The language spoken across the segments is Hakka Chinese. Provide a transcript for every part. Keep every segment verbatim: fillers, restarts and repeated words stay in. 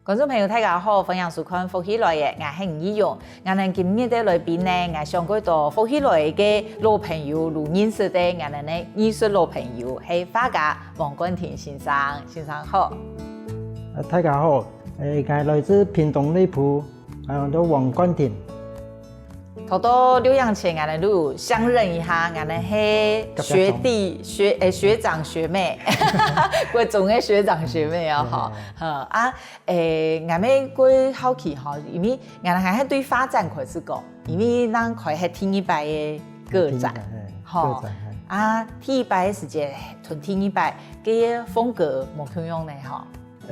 觀眾朋友，大家好，歡迎收看《福氣來了》，𠊎係吳奕蓉。𠊎等今日个來賓呢，𠊎想過到福氣來了个老朋友，老認識个𠊎等个藝術老朋友，係畫家黃冠廷先生。先生好。呃，大家好，誒，𠊎來自屏東內埔，啊，叫黃冠廷。 頭到錄影前，𠊎等就相認一下，𠊎等係學弟、學誒學長學妹，國中个學長學妹哦吼。嗯啊，誒，𠊎乜過好奇吼，因為𠊎等還係對畫展開始講，因為𠊎等開係第一擺个個展，吼，啊，第一擺个時節同第二擺个風格無共樣呢吼。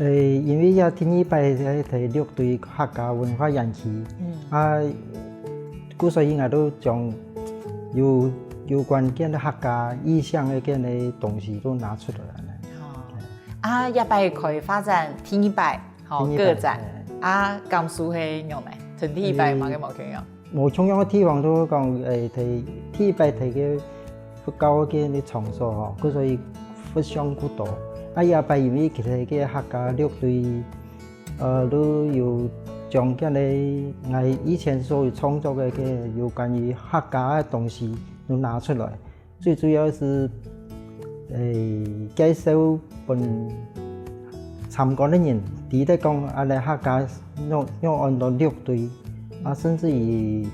誒，因為這第二擺係第六堆客家文化園區，啊，故所以𠊎都將有有關該客家意象个該東西都拿出來了。啊，這擺開畫展第二擺，吼，個展，啊，感受係仰呢？同第一擺有麼个無共樣？ 無共樣个地方就係講，誒，第第一擺第个佛教个个場所吼，故所以佛像較多。啊，這擺因為其實个客家六堆，呃，都有將該𠊎以前所有創作个个有關於客家个東西都拿出來。 最主要係，誒，介紹分參觀个人知得講，恁呢客家仰仰安到六堆，啊，甚至於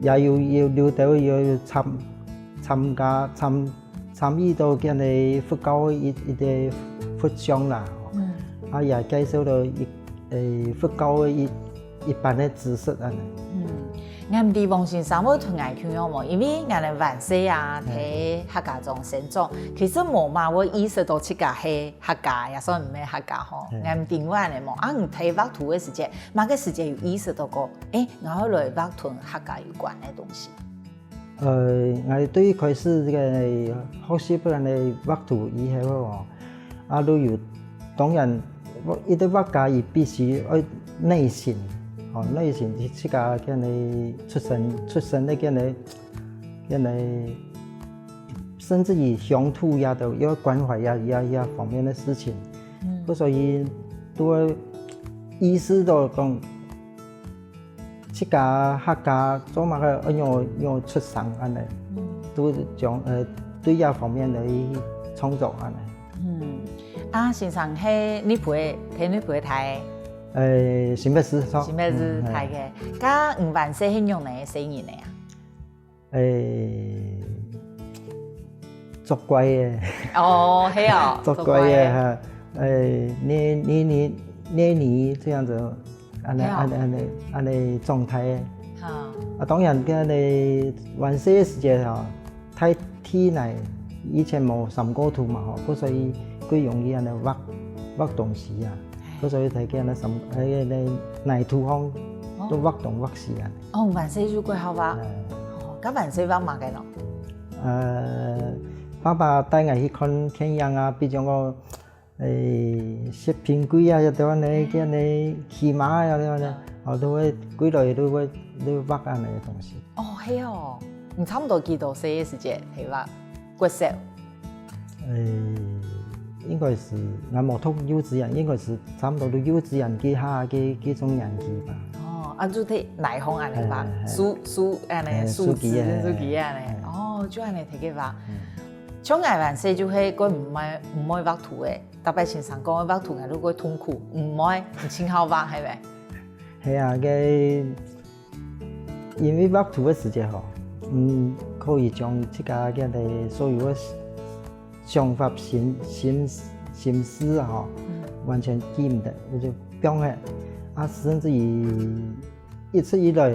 也有有留到有參參加參參與到該个佛教个一一个佛像啦，啊，也介紹到一誒佛教个一 一般个知識恁呢。嗯，𠊎毋知黃先生會同𠊎共樣無，因為𠊎等還細啊，在客家庄成長，其實無麼會意識到自家係客家，也算毋係客家吼。𠊎毋知會恁呢無，啊，你在畫圖个時節，麼个時節有意識到講，誒，𠊎愛來畫同客家有關个東西。 呃，𠊎對一開始這个學習恁呢畫圖以後哦，啊，都有，當然，一個畫家佢必須愛內省，吼，內省自家恁呢出身出身个恁呢恁呢，甚至於鄉土也都要關懷這這這方面个事情。嗯，所以都意識到講， 自家客家做麼个愛仰仰出聲恁呢，都將呃對這方面來創作恁呢。嗯，啊先生係內埔个，在內埔个大？誒，新北市，新北市大个，該你還細係仰仔个細人仔啊？ 誒，作怪个。哦，係哦，作怪个哈，誒，你你你你你這樣子，恁呢恁呢恁呢恁呢狀態个。啊，當然，該恁呢還細个時節哈，大地泥以前無三角土嘛吼，故所以較容易恁呢畫畫東西啊。 故所以在該恁呢三，該泥土項都畫東畫西啊。哦，還細就較好畫。哦，該還細畫麼个呢？呃，爸爸帶𠊎去看電影啊，比如講，誒，薛平貴啊，這兜恁呢，該恁呢騎馬啊，這兜恁呢，哦，都會歸來都會都畫恁呢个東西。哦，係哦，你差不多幾多歲个時節係畫國小？ 誒，應該係𠊎無讀幼稚園，應該係差不多讀幼稚園該下該該種年紀吧。哦，啊就在泥項恁呢畫，樹樹恁呢，樹枝樹枝恁呢，哦，就恁呢在該畫。像𠊎還細就係較毋愛毋愛畫圖个，逐擺先生講愛畫圖，𠊎就較痛苦，毋愛，毋盡好畫，係無？係啊，該 因為畫圖个時節吼，嗯，可以將自家个所有个想法、心心心思啊吼，完全記毋得，就放忒。啊，甚至於一直以來，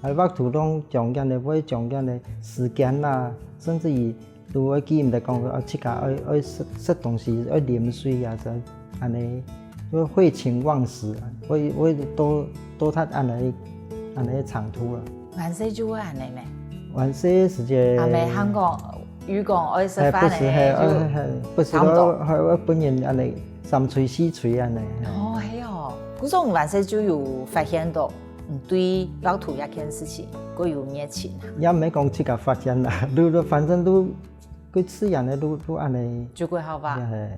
啊，畫圖當中間个會將間个時間啦，甚至於 都會記毋得講，啊，自家愛愛食食東西，愛啉水啊，這恁呢，就廢寢忘食，會會多多忒恁呢恁呢程度啦。還細就會恁呢咩？還細个時節，阿姆喊講，如果愛食飯誒，不時係，呢，誒，不時都還會分人恁呢三催四催恁呢。哦，係哦，故所還細就有發現到，嗯，對畫圖這件事情，較有熱情啊。也毋係講自家發現啦，都都反正都 佢自然个路路恁呢。就較好畫。係，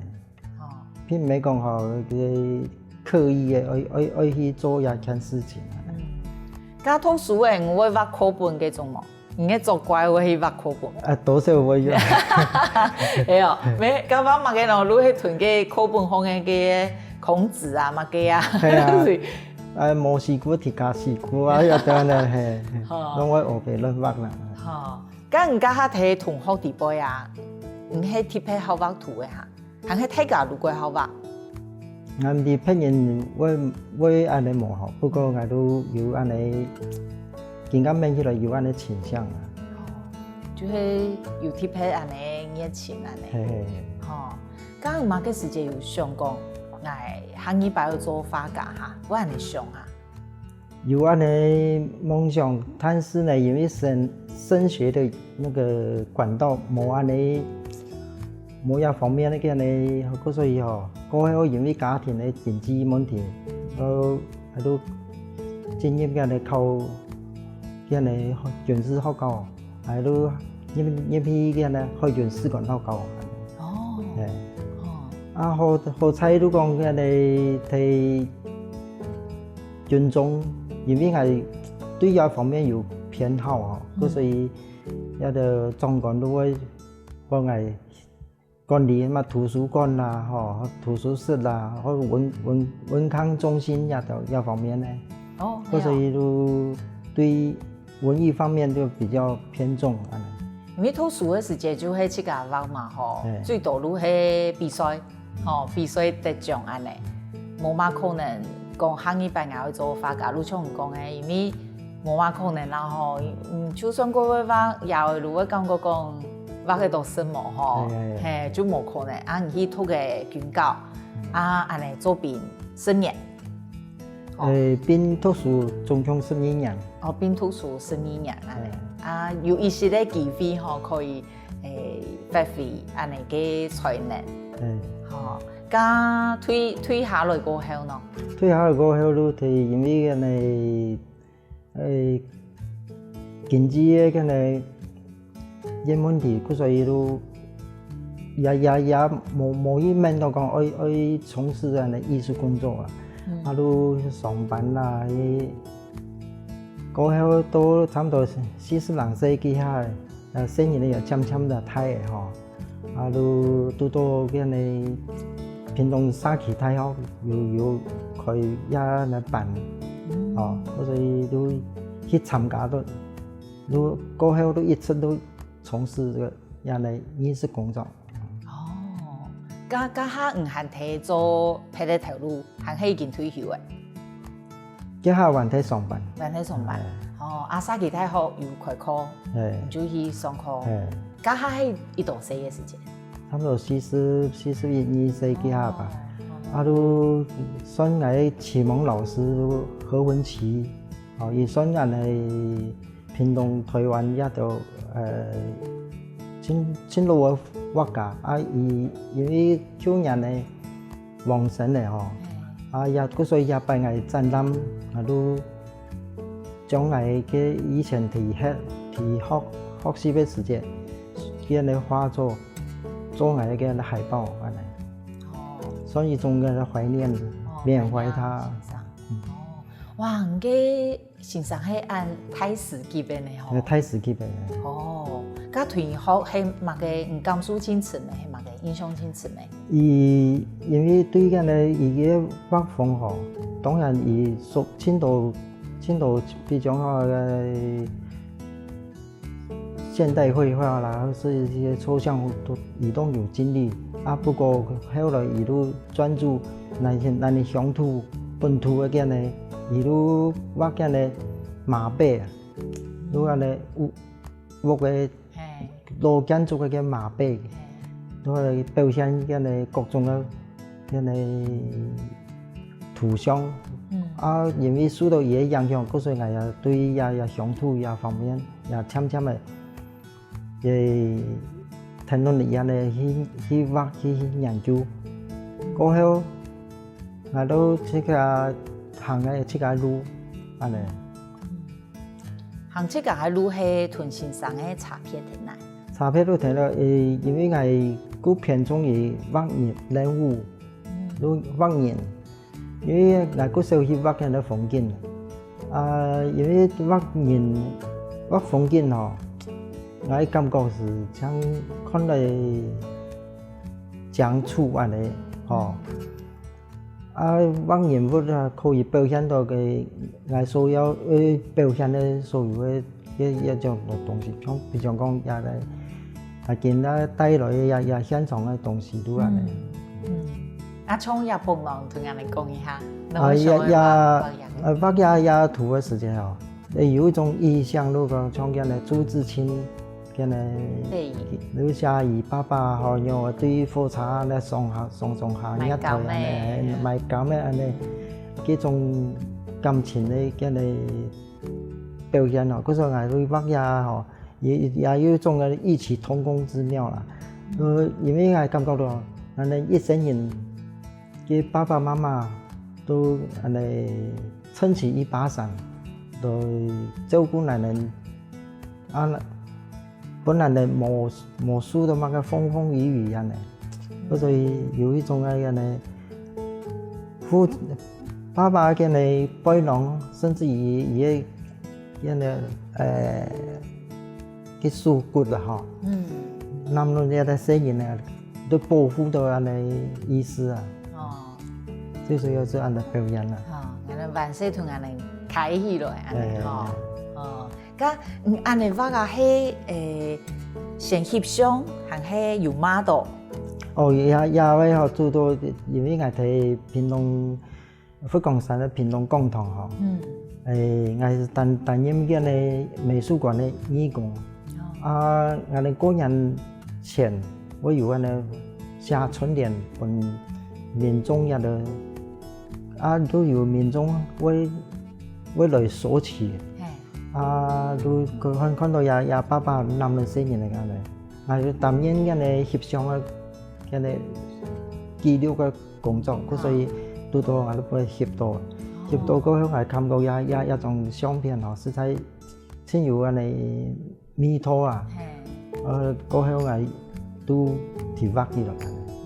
並毋係講吼，佢刻意个愛愛愛去做這件事情。該讀書个你會畫課本該種無？你个作怪會去畫課本？啊，多少會有。哎喲，無，該畫麼个呢？就係同該課本項个該孔子啊，麼个啊。係啊。啊，摩西牯、提卡西牯啊，這兜呢，係，攏會烏白亂畫啦。好，該你該下在同學裡背啊，你係特別好畫圖个哈？ 還係大家都過好畫。𠊎毋知別人會會恁呢無吼，不過𠊎都有恁呢，今下面起來有恁呢傾向啊。就係有特別恁呢熱情恁呢。係係係。吼，該有麼个時節有想講，𠊎下二擺愛做畫家哈，會恁呢想哈？ 有恁呢夢想，但是呢，因為升升學的那個管道無恁呢，無這方面个呢，故所以吼，過後因為家庭的經濟問題，呃，還都進入个呢考个呢軍事學校。 還有入入去个呢海軍士官學校。哦，係，哦，啊好好彩就講个呢在軍中，因為𠊎對這方面有偏好吼，所以這个長官就會幫𠊎管理嘛圖書館啦，吼，圖書室啦，或文文文康中心這兜這方面呢。哦，所以就對文藝方面就比較偏重恁呢。因為讀書个時節就係自家畫嘛吼，最多就係比賽，吼，比賽得獎恁呢。無嘛可能講下二擺𠊎愛做畫家，就像你講个，因為無嘛可能啦吼，嗯，就算過會畫，也會就會感覺講畫个都係無吼，係，就無可能。啊，你去讀个軍校，啊，恁呢做兵十年。誒，兵讀書總共十二年。哦，兵讀書十二年啊。啊，有一息个機會吼，可以誒發揮恁呢个才能。吼，該退退下來過後呢？退下來過後，就係因為恁呢 誒，經濟个恁呢个問題，故所以就也也也無無一面都講愛愛從事恁呢藝術工作啊，啊就上班啦，去過後到差毋多四十零歲該下，呃，細人仔也漸漸仔大个吼。 啊就堵著該呢屏東社區大學有有開這呢班，吼，所以就去參加著，就過後就一直就從事這个這呢藝術工作。哦，該該下你還在做別个頭路，還係已經退休了？ 該下還在上班。還在上班。哦，啊社區大學有開課，你就去上課。該下係幾多歲个時節？差毋多四十、四十一二歲該下吧。啊就算𠊎啟蒙老師何文琪，哦，佢算𠊎个屏東、臺灣這兜，呃，盡盡老个畫家。啊佢因為舊年呢 往生了吼。啊也故所以這擺𠊎展覽，𠊎就將𠊎个以前在學在學學習个時節，佢个畫作做𠊎个海報恁呢。所以一種个懷念，緬懷他。哇，你个 先生係恁大師級个呢吼。大師級个。哦，該同學係麼个，你感受盡深个，係麼个，印象盡深个？佢因為對該呢，佢个畫風吼，當然佢屬盡多盡多比較好个現代繪畫啦，係一些抽象畫都佢都有經歷。啊不過後來佢都專注𠊎等鄉土本土个該呢，佢都畫該呢馬背啊。 就恁呢屋屋个老建築个該馬背，就表現該呢各種个該呢圖像。啊因為受著佢个影響，故所𠊎也對這這鄉土這方面也漸漸个也跈等佢恁呢去去畫去去研究。過後𠊎就自家行个自家路，恁呢。 行自家个路係同先生个差別在哪？差別就在了，誒，因為𠊎較偏重於畫人人物，就畫人。因為𠊎較少去畫該个風景，啊，因為畫人、畫風景吼，𠊎感覺係像看來像書恁樣吼。啊，畫人物啊，可以表現到个𠊎所要，呃，表現个所有个 這，這種東西，像，比如講，也來，啊，今仔帶來个也，也現場个東西都恁樣。嗯，嗯。啊，像這伴郎同𠊎等講一下，啊，也，也，呃，畫這，這圖个時間哦，呃，有一種意象，如果像這樣个朱自清，這樣个，對。留下佢爸爸吼，有對火車那上下，上上下，買柑仔，月台恁樣，買柑仔恁樣，這種感情个，這樣个 表現哦，故所𠊎對畫這吼，也，也有一種个異曲同工之妙啦。呃，因為𠊎感覺到，𠊎等一生人，个爸爸媽媽都恁樣撐起一把傘，來照顧𠊎等，啊，本來呢無，無受到麼个風風雨雨恁樣，所以有一種个恁樣 父，爸爸个呢背囊，甚至於佢个，佢个，呃，个手骨啦吼。嗯。男人也在生人呢，都保護到恁樣意思啊。哦。最主要是恁樣表演啦。哦，恁樣萬歲同恁樣開起來，恁樣吼。哎，哎，哎。哦。 該，嗯，恁樣畫啊，係，誒，先翕相，還係有model？哦，也，也會吼，主要因為𠊎在屏東，佛光山个屏東講堂吼，嗯。誒，𠊎係擔，擔任該个美術館个義工。哦。啊，𠊎等過年前，會有恁樣寫春聯分民眾也都，啊，都有民眾會，會來索取。嘿。 啊，就看，看到這，這爸爸男人細人个恁樣，啊，就擔任恁樣翕相个，恁樣記錄个工作，故所以堵到𠊎都毋會翕到。翕到過後，𠊎看到這，這，這張相片吼，實在真有恁樣味道啊。嘿。呃，過後𠊎都提畫起來。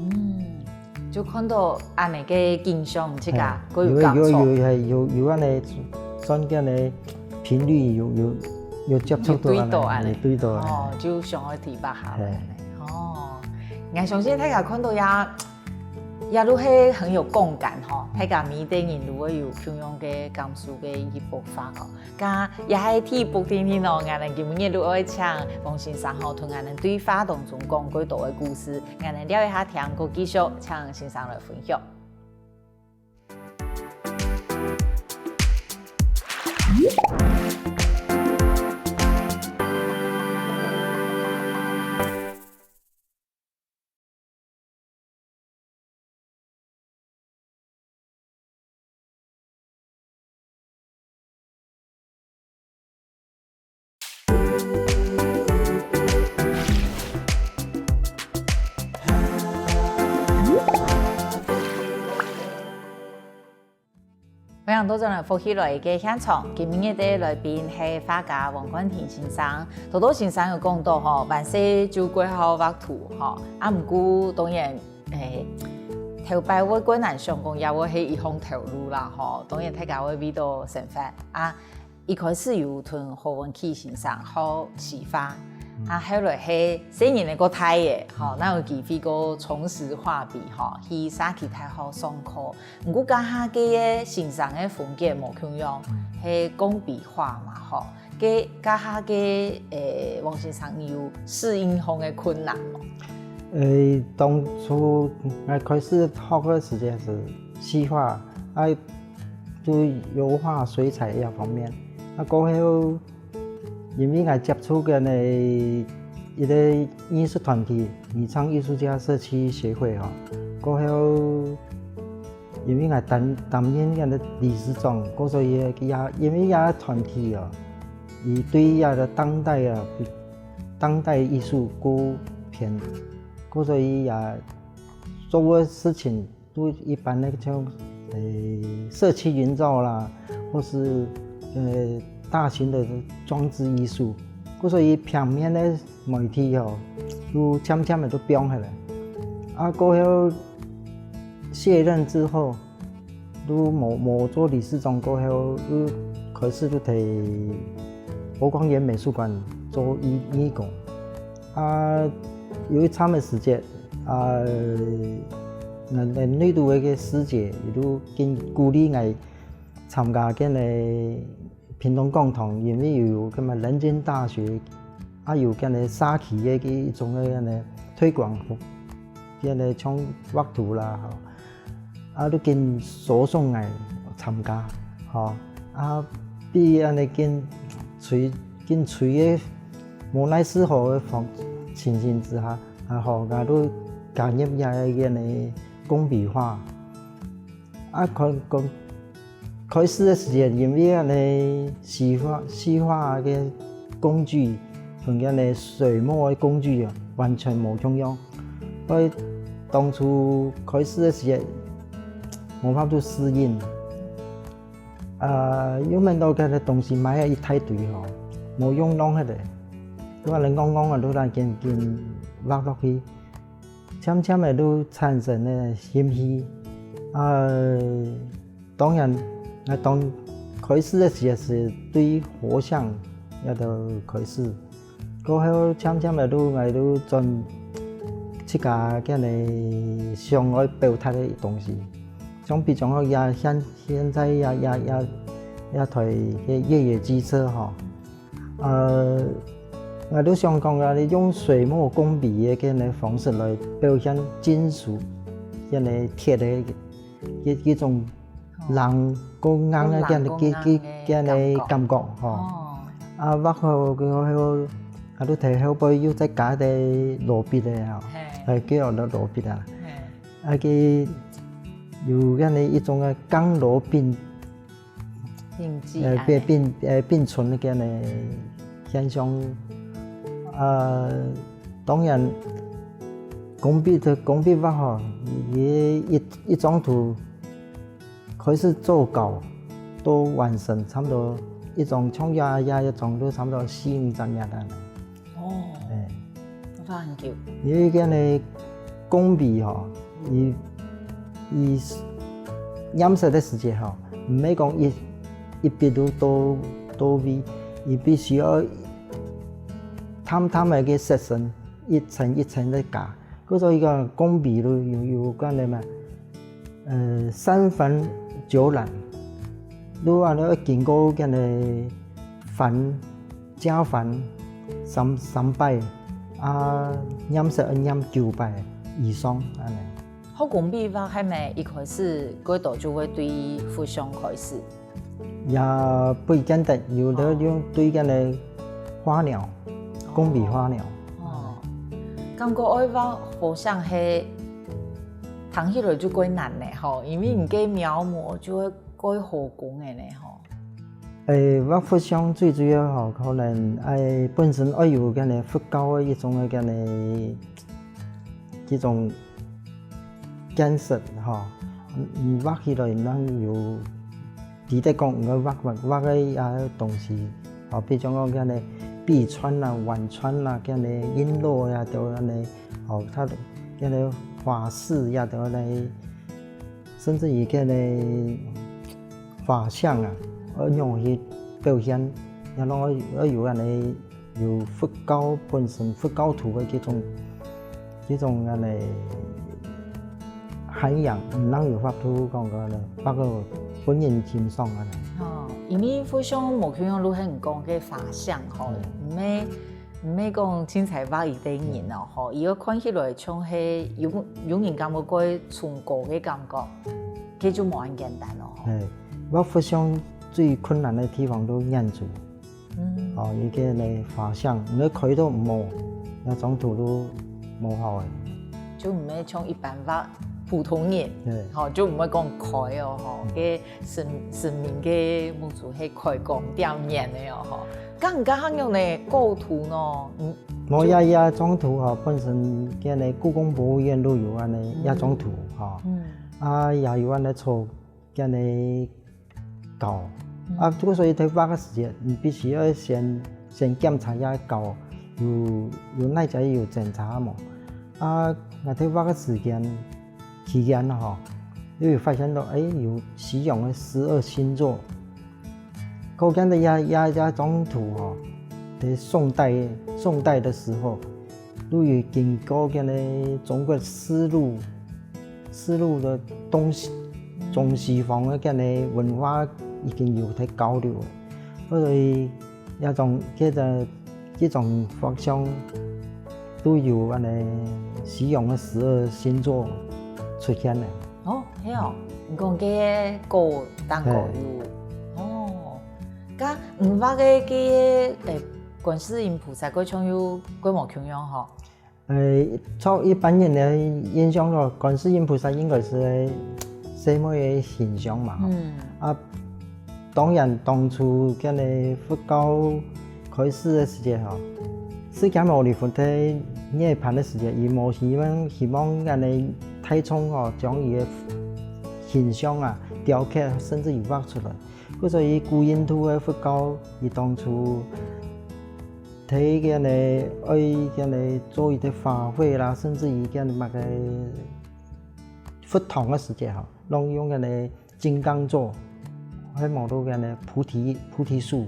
嗯。 就看到恁樣个景象，自家嘿，過有感觸。有，有，有，嘿，有，有恁樣算个呢，頻率有，有，有接觸到恁樣，有對到恁樣。有對到恁樣。哦，就想愛提畫下來。嘿。哦，𠊎相信大家看到也，也都係很有共感吼，大家每一個人都會有共樣个感受个一幅畫哦。 該也係第一部電影哦，𠊎等今日就愛請王先生吼，同𠊎等對話當中講過多个故事，𠊎等尞一下聽過繼續，請先生來分享。 歡迎倒轉來福氣來个現場，今日个來賓係畫家王冠廷先生。頭頭先生有講到吼，萬歲就蓋好畫圖吼，啊，毋過當然，誒，頭擺會蓋難想講，也會係一項頭路啦吼。當然大家會為著生活啊，一開始有同何文琪先生學書畫，啊，後來係細人仔較大个吼，正有機會過重拾畫筆吼，去社區大學上課。 毋過該下个先生个風格無共樣，係工筆畫嘛吼。該該下个，誒，王先生有適應上个困難無？誒，當初𠊎開始學个時間係書畫，啊，就油畫、水彩這方面。啊，過後 因為𠊎接觸个呢一個藝術團體，宜昌藝術家社區協會吼，過後因為𠊎擔，擔任佢个理事長，故所以也，因為這團體哦，佢對這个當代啊，當代藝術較偏，故所以也做个事情 都一般个像，誒，社區營造啦，或是，呃，大型的裝置藝術，故所以平面个媒體吼，都漸漸个都放下來。啊，過後卸任之後，都無無做理事長過後，又開始都在寶光園美術館做義義工。啊，有一站个時節，啊，𠊎𠊎內肚个个師姐，佢都緊鼓勵𠊎參加該个屏東講堂，因為有有个麼人間大學，啊有該个社區个一種个該个推廣，該个像畫圖啦，吼，啊都緊捎送𠊎參加，吼，啊比該个緊催緊催个無奈何个方情形之下，啊吼，𠊎都加入這个該个工筆畫。 啊，開開開始个時節，因為恁呢西化西化个工具同恁呢水墨个工具啊，完全無共樣。所以當初開始个時節，無法度適應。啊，又愐到該个東西買了一大堆吼，無用弄忒个，就恁呢戇戇个，就恁緊緊畫落去。 漸漸个就產生了興趣。啊，當然，𠊎當開始个時節係對佛像這兜開始，過後漸漸个就𠊎就轉自家該个想愛表達个東西，像比方講這現現在這這這這台个越野機車吼， 呃，𠊎都想講啊，你用水墨工筆个該个方式來表現金屬，該个鐵个一一種冷過硬个該个該个該个感覺吼。啊，畫好過後，啊，都在後背又再加个落筆个吼，係，叫落落筆啊。啊，佢有該个一種个鋼落筆。 並且呃，並並呃並存个个现象。呃，当然，工笔个工笔画吼，佢一一张图开始做稿，到完成差不多一张像呀呀一张都差不多四五十日啊。 哦，哎，花很久。因为个呢，工笔吼，伊伊染色个时节吼，毋系讲一一笔都到到位，伊必须要淡淡个个色层，一层一层个加。故所以讲工笔都有有关个嘛。 呃，三繁九染，你安到经过个呢繁、加繁三三摆，啊，染色要染九摆以上安呢。好，工笔画系毋系一开始个个就会对佛像开始？ 也不见得，有个用对个呢花鸟，工笔花鸟。哦，感觉爱画佛像系听起来就过难呢吼，因为你个描摹就会过好工个呢吼。诶，画佛像最主要吼，可能爱本身爱有个呢佛教个一种个呢，一种 建设吼，你你画起来能有，值得讲，你个画画画个啊东西，吼，比如讲个呢，笔川啦、碗川啦，个呢璎珞呀，都个呢，吼，它个呢花式呀，都个呢，甚至于个呢画像啊，要用去表现，要弄要要有个呢 有佛教本身佛教徒个这种这种安尼涵养，毋能有法度讲个呢，画个分人欣赏安尼。哦，因为佛像无共样，就像你讲个画像吼，嗯。毋系毋系讲凊彩画一个人哦吼，伊个看起来像系有有人感觉过崇高个感觉，这就无恁简单咯吼。哎，画佛像最困难个地方就眼珠。 嗯。哦，一个呢画像，你开到无，那张图都无好诶。就毋系像一般个普通人，对。吼，就毋会讲开哦，吼，嗯。个神神明个目珠系开光点眼的哦，吼。咁你个还有呢，构图呢？嗯，无呀呀，张图吼，本身个呢，故宫博物院都有安尼一张图吼，嗯。啊，也有安尼做 个呢教。嗯。啊，故所以在画个时节，你必须要先先检查一下教有有哪只有精差无？啊，𠊎在画个时间期间吼，又有發現到，哎，有西洋个十二星座。可見得這，這，這張圖吼，在宋代，宋代的時候，都有經過該个中國絲路，絲路的東西，中西方的該个文化已經有在交流了。所以這種，這个，這種畫像都有恁呢西洋的十二星座出現了。 哦，係哦，你講个歌當高有。哦，該你畫个个，誒，觀世音菩薩，个像又个無共樣吼。誒，照一般人的印象咯，觀世音菩薩應該係細妹个形象嘛，吼。嗯。啊，當然當初該个佛教開始个時節吼，釋迦牟尼佛在涅槃个時節，佢無希望，希望恁呢大眾吼，將佢个形象啊、雕刻，甚至於畫出來。故所以古印度个佛教，佢當初在該个愛該个做一个法會啦，甚至於該个麼个佛堂个時節吼，攏用該个 金剛座，還無到該个菩提，菩提樹，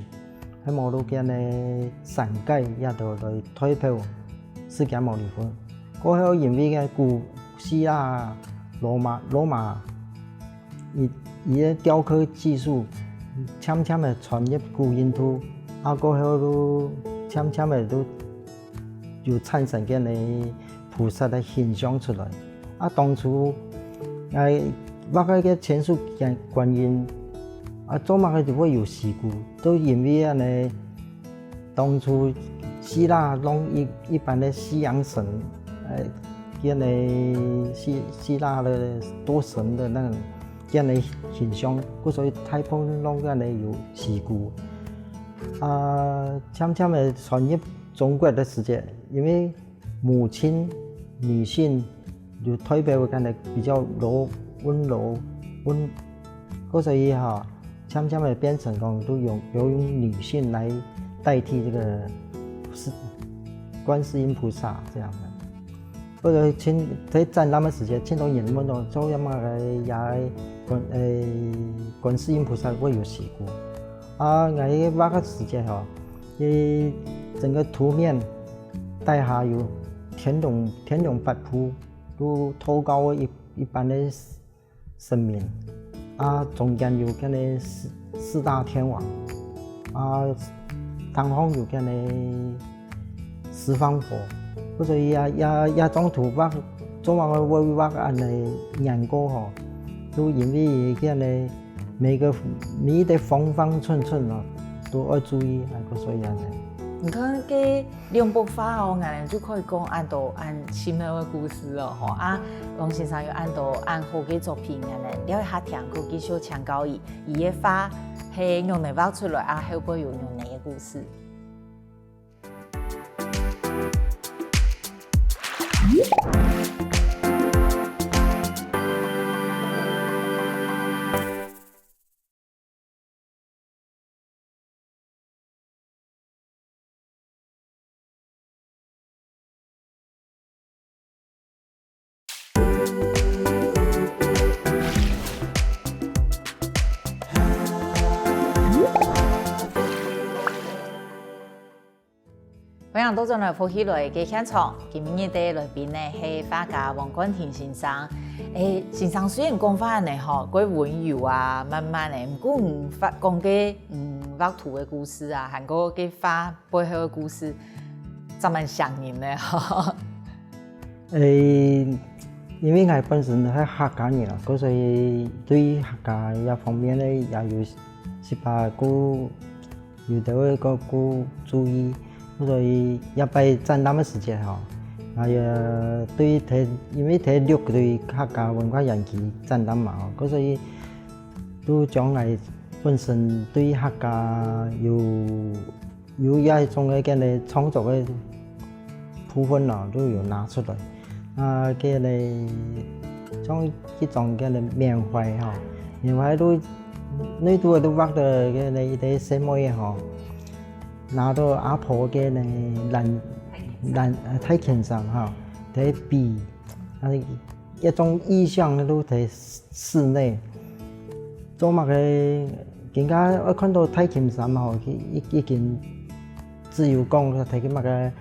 還無到該个傘蓋，也都來代表釋迦牟尼佛。過後因為个古希臘、羅馬，羅馬，佢，佢个雕刻技術漸漸个傳入古印度，啊，過後都漸漸个都 有產生該个菩薩个形象出來。啊，當初，哎，畫該个千手觀，觀音，啊，做麼个就會有事故？都因為恁呢，當初希臘用一，一般个西洋神，哎，該个希，希臘个多神个那種，該个形象，故所以大部分攏恁呢有事故。啊，漸漸个傳入中國个時節，因為 母親、女性就代表个感覺比較柔，溫柔，溫，故所以吼，漸漸个變成講都用，用女性來代替這個是，觀世音菩薩這樣的。或者盡，在展覽个時節，盡多人問到做麼个也觀，誒，觀世音菩薩會有事故。啊，𠊎畫个時節吼， 佢整個圖面底下有天龍，天龍八部，有道教个一，一般个神明，啊，中間有該个四，四大天王，啊，頂項有該个十方佛。故所以這，這，這張圖畫，做麼个會畫恁呢原故吼，就因為該个 每個，每一個方方寸寸哦，都愛注意，啊，故所以恁呢。你看該兩幅畫哦，𠊎等就可以講恁多恁奇妙个故事哦，吼。啊，王先生有恁多恁好个作品，𠊎等了一下聽過，繼續請教佢，佢个畫係仰仔畫出來，啊，後背有仰仔个故事。 歡迎倒轉來福氣來个現場，今日个來賓呢係畫家王冠廷先生。誒，先生雖然講話呢吼，蓋溫柔啊，慢慢个，毋過你畫，講个，嗯，畫圖个故事啊，還過个畫 背後个故事，真蠻傷人个吼。誒，因為𠊎本身係客家人啊，故所以對客家這方面个也有十分个，有兜个个注意，故所以這擺展覽个時節吼，𠊎也對第，因為第六對客家文化園區展覽嘛吼，故所以都將𠊎本身對客家有 有這種个該个創作个部分咯，都有拿出來。啊，該个像一種該个緬懷吼，緬懷都，內肚都畫个該个一個細妹仔吼，拿到阿婆个該个藍，藍，呃，大譴衫吼，在比，啊，一種意象都在室內。做麼个，今下愛看到大琴山吼，已，已經只有講在該麼个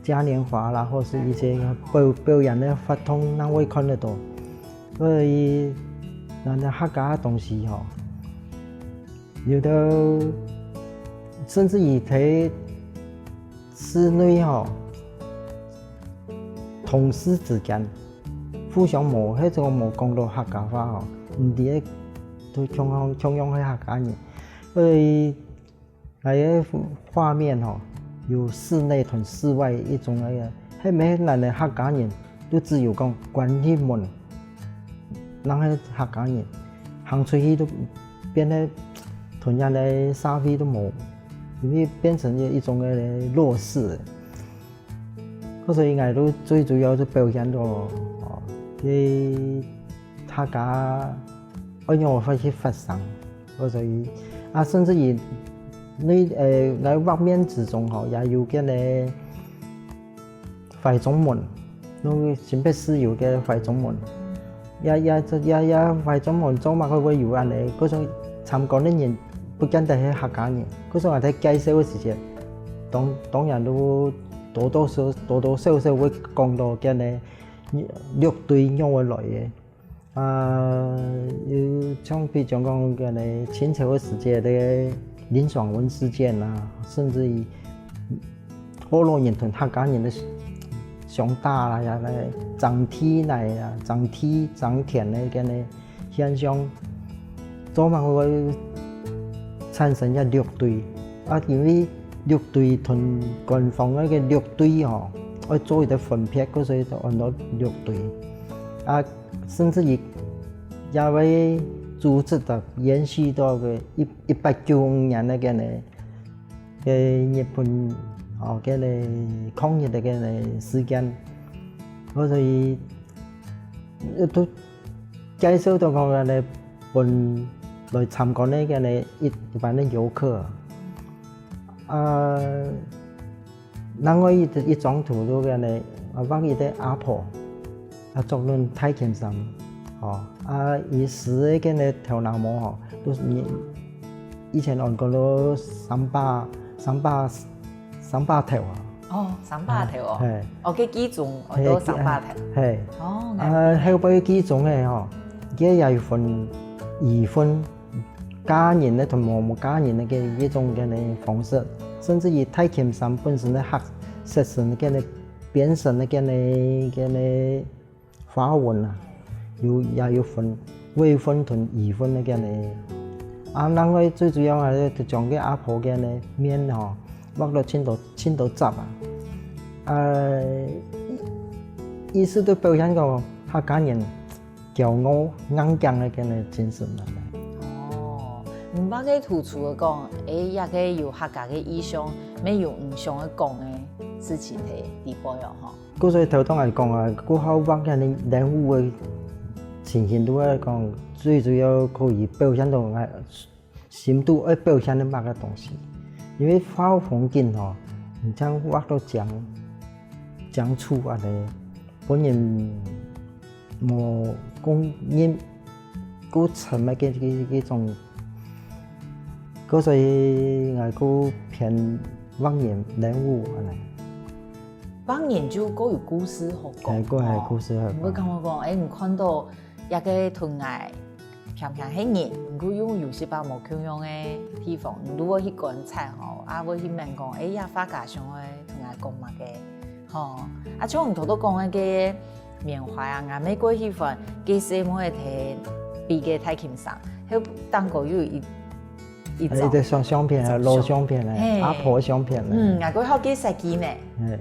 嘉年華啦，或是一些表，表演个活動，正會看得到。所以，𠊎等客家个東西吼，有的甚至於在室內吼，同事之間互相無，係講無講到客家話吼，毋知係都共樣，共樣係客家人。所以，𠊎个畫面吼，有室內同室外一種个，係毋係𠊎等客家人，都只有講關起門，正係客家人，行出去都變得同人个社會都無，因為變成一種个弱勢。 所以𠊎都最主要就表現到，哦，佢大家愛仰般去發聲。所以，啊，甚至於，你，呃，𠊎畫面之中吼，也有該个懷中門，那個新北市有个懷中門。 也，也，也，也懷中門做麼个會有恁呢？該種參觀个人，不見得係客家人。該種𠊎在介紹个時節，當，當然都多多少，多多少少會講到該个六堆仰般來个。啊，有像比如講該个清朝个時節个林爽文事件啊，甚至於 河洛人同客家人个相打啦，也來爭地泥啊，爭地爭田个該个現象，做麼个會產生這六堆？啊，因為六堆同官方个該六堆吼，愛做一個分別，故所以就安到六堆。啊，甚至於也會組織到延續到个一，一八九五年个該个 个日本，哦，該个抗日个該个事件。所以，呃，都介紹到講該个分來參觀个該个一，一般个遊客。啊，另外一，一張圖就該个，啊，畫一個阿婆， 啊，著等大襟衫，吼，啊，佢梳个該个頭那毛吼，都係以前安講到三把，三把，三把頭啊。哦，三把頭哦。嘿。哦，該髻鬃安到三把頭。嘿。哦，啊，後背髻鬃个吼，佢也有分，有分嫁人个同無，無嫁人个該，該種个方式，甚至於大襟衫本身个黑色身个該个邊身个該个，該个 花紋啊，有，也有分未婚同已婚个該个。啊，另外最主要還係將該阿婆个該个面吼，畫到盡多，盡多汁啊。啊，意思都表現講客家人驕傲硬頸个該个精神啊。哦，你畫个突出个講，誒，也个有客家个意象，乜有你想愛講个事情在裡背哦，吼。 故所以頭先𠊎講啊，故好畫該人物个情形，都係講最主要可以表現到𠊎心肚愛表現个麼个東西。因為畫風景吼，你像畫到僵，僵住恁呢，分人無共鳴， 過深个該，該，該種。故所以𠊎過偏畫人人物恁呢。畫人就過有故事好講，哎，過有故事好講。哦，你會感覺講，哎，你看到一個同𠊎平平係人，毋過又有些無共樣个地方，你如果去觀察吼，啊，會去問講，哎，這畫家想愛同𠊎講麼个？ 吼，啊，像你頭頭講个該个緬懷啊，𠊎乜過喜歡，該細妹仔提比該大襟衫，該頂高又有一，一張。哎，一個相，相片啊，老相片啊，嘿。阿婆相片啊。嗯，𠊎過好該設計呢。哎，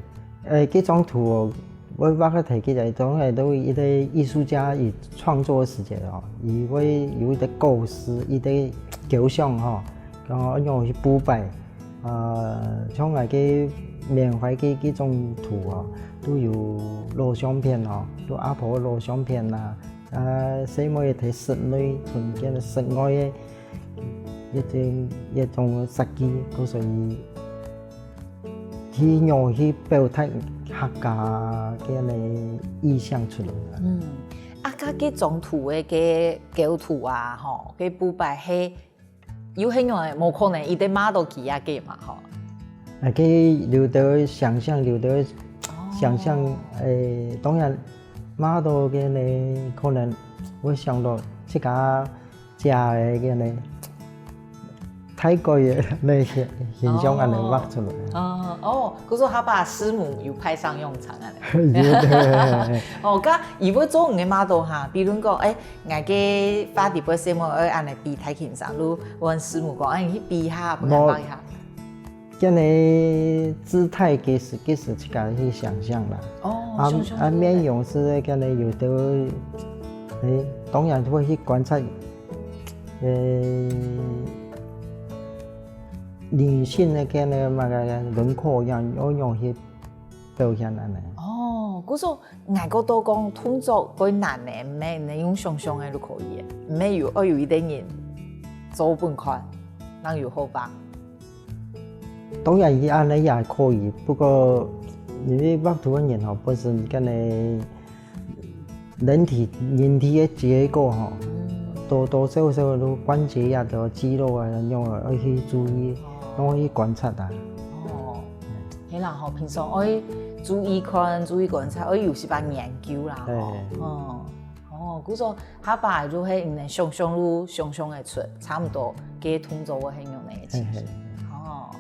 哎，這張圖哦，𠊎畫个提起來，當然都一個藝術家佢創作个時節哦，佢會有一個構思，一個構想吼，然後用去鋪排。 呃，像𠊎个緬懷个這種圖哦，都有老相片哦，有阿婆个老相片啊，啊，細妹仔在室內同該个室外个一種，一種設計，故所以去用去表達客家个意象出來。嗯。啊，該該張圖个該構圖啊，吼，該布擺係，又係仰仔，無可能一定買到佢啊个嘛，吼。啊，該有兜想像，有兜想像，哦。誒，當然買到个呢，可能會想到自家 家个个呢，大概个呢形，形象恁樣畫出來。哦，哦，哦，故所下把師母有派上用場啊。有个。哦，該佢會做你个model哈，比如講，誒，𠊎个畫底背色目愛恁樣比大輕鬆，就問師母講，誒，你去比一下，幫𠊎畫一下。 該呢姿態其實，其實自家去想像啦。哦，啊，想像出來。啊，面容係該呢有兜，誒，當然會去觀察，誒，女性个該呢，麼个輪廓樣，有樣去表現恁樣。哦，故所 𠊎覺得講動作較難个，毋係你用想像个就可以个，毋係有，愛有一個人做分看，正有好吧？當然，佢恁樣也可以，不過因為畫圖个人吼，本身該呢人體，人體个結構吼，嗯。多多少少都關節啊，都肌肉啊，恁樣啊，愛去注意，哦。愛去觀察啊。哦。 係啦吼，平常愛注意看，注意觀察，愛有時間研究啦吼。對。嗯，哦，故所下把就係你想像就想像會出，差不多該動作會係恁樣个情形。嘿嘿。哦，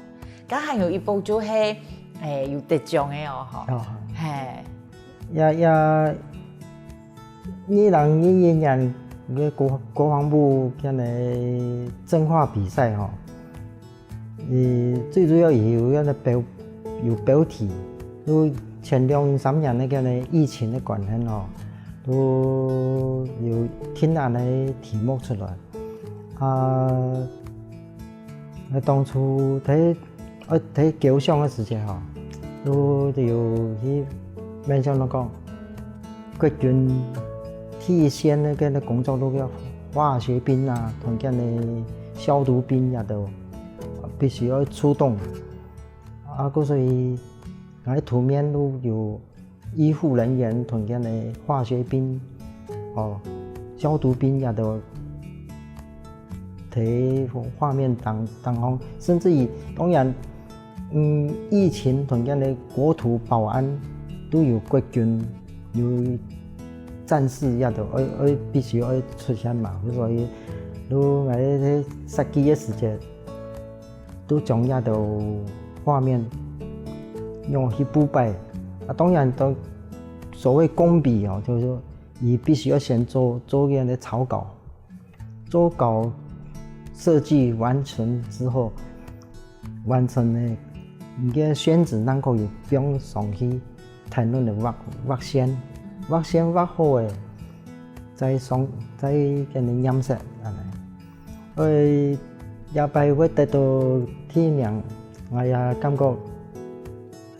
該還有一部就係，誒，有得獎个哦，吼。哦。嘿。也，也，二零二一年个國，國防部个呢政畫比賽吼， 呃，最主要有該个標，有標題，就前兩三年該个呢疫情个關係吼，就有定恁樣个題目出來。啊，𠊎當初在，呃，在構想个時節吼，就有去面向到講， 國軍第一線个該个工作，就个化學兵啊，同該个消毒兵也都必須要出動。啊，故所以𠊎圖面就有醫護人員同該个化學兵，哦，消毒兵也都在畫面當，當中，甚至於，當然， 嗯，疫情同樣个國土保安都有國軍，有戰士也都愛，愛必須愛出現嘛，所以，就𠊎在設計个時節，都將這兜畫面用去布擺。啊，當然，當所謂共筆哦，就是說，佢必須要先做，做這樣个草稿。 做稿設計完成之後，完成呢，你个宣紙正可以放上去，談論个畫，畫線，畫線畫好个，再上，再跟你染色，恁樣。所以，這擺會得到第一名，𠊎也感覺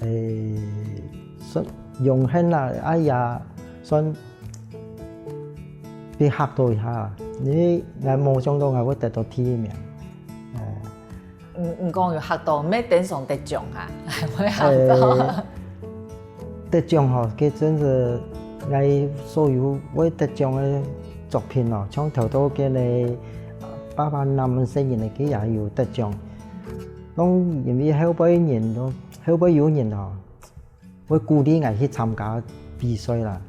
誒，算榮幸啦，啊也算被嚇到一下，因為𠊎無想到𠊎會得到第一名。哦。你，你講有嚇到，毋係單純得獎啊，會嚇到。誒，得獎吼，該真係𠊎所有會得獎个作品哦，像頭到該个爸爸那麼神人个，佢也有得獎。當因為後背人咯， 後背有人哦，會鼓勵𠊎去參加比賽啦。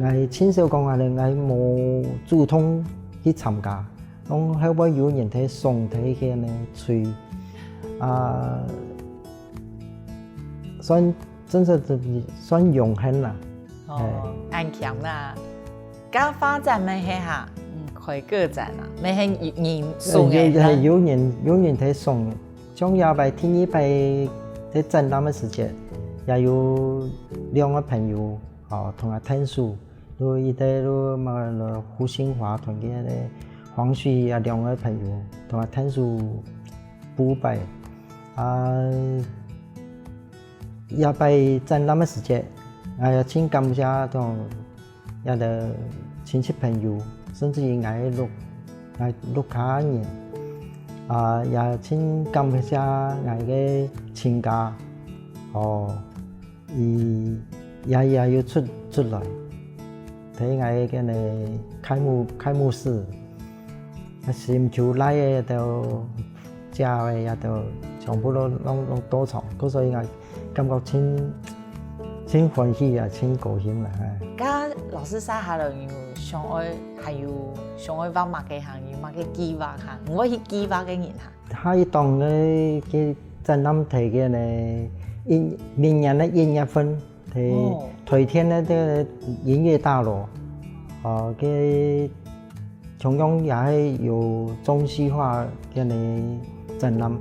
𠊎盡少講啊，𠊎無主動去參加，當後背有人在送，在該呢催，啊，算，真係算榮幸啦。哦，嘿。恁慶啦。該畫展乜係哈，嗯，開個展啊，乜係人送个啦。呃，有，有人，有人在送， 像這擺第二擺在展覽个時節，也有兩個朋友，哦，同𠊎𢯭手，就一個就麼个胡新華同佢个黃旭啊兩個朋友，同𠊎𢯭手布擺。啊，這擺展覽个時節，𠊎也盡感謝同 也个親戚朋友，甚至於𠊎个屋，𠊎屋下人，啊，也盡感謝𠊎个親家，哦，佢也，也有出，出來。在𠊎个呢開幕開幕式，啊，心就來个都，食个也都全部都攏攏到場，故所以𠊎感覺真真歡喜啊，真高興啦。該老師接下來有想愛還有想愛畫麼个行，有麼个計劃行？你會去計劃个人行？下一檔个个展覽提个呢，一明年个一月份，提哦。台電个个音樂大樓，哦，个同樣也係有中西化个呢展覽。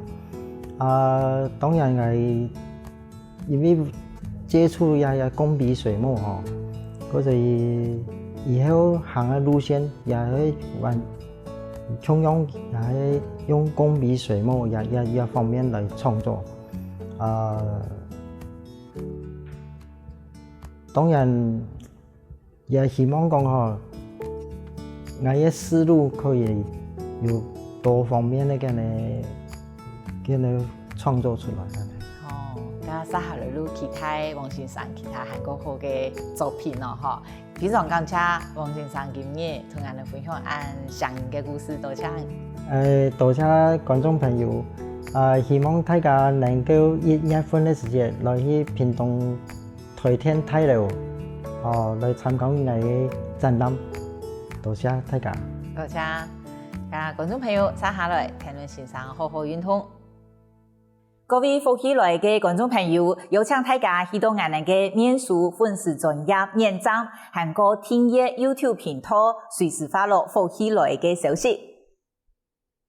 啊，當然𠊎因為接觸也也工筆水墨吼，故所以以後行个路線也會往同樣也係用工筆水墨也也也方面來創作。啊，當然也希望講吼，𠊎个思路可以有多方面个个呢个呢創作出來。哦，該接下來就期待王先生其他還過好个作品囉吼。非常感謝王先生今日同𠊎等分享恁生趣个故事，多謝。呃，多謝觀眾朋友，啊，希望大家能夠一月份个時節來去屏東台電大樓，哦，來參觀𠊎个展覽。多謝大家。多謝。啊，觀眾朋友，接下來，天倫先生好好運動。各位福氣來个觀眾朋友，邀請大家去到𠊎等个面書粉絲專頁點讚，還過訂閱YouTube頻道，隨時follow福氣來个消息。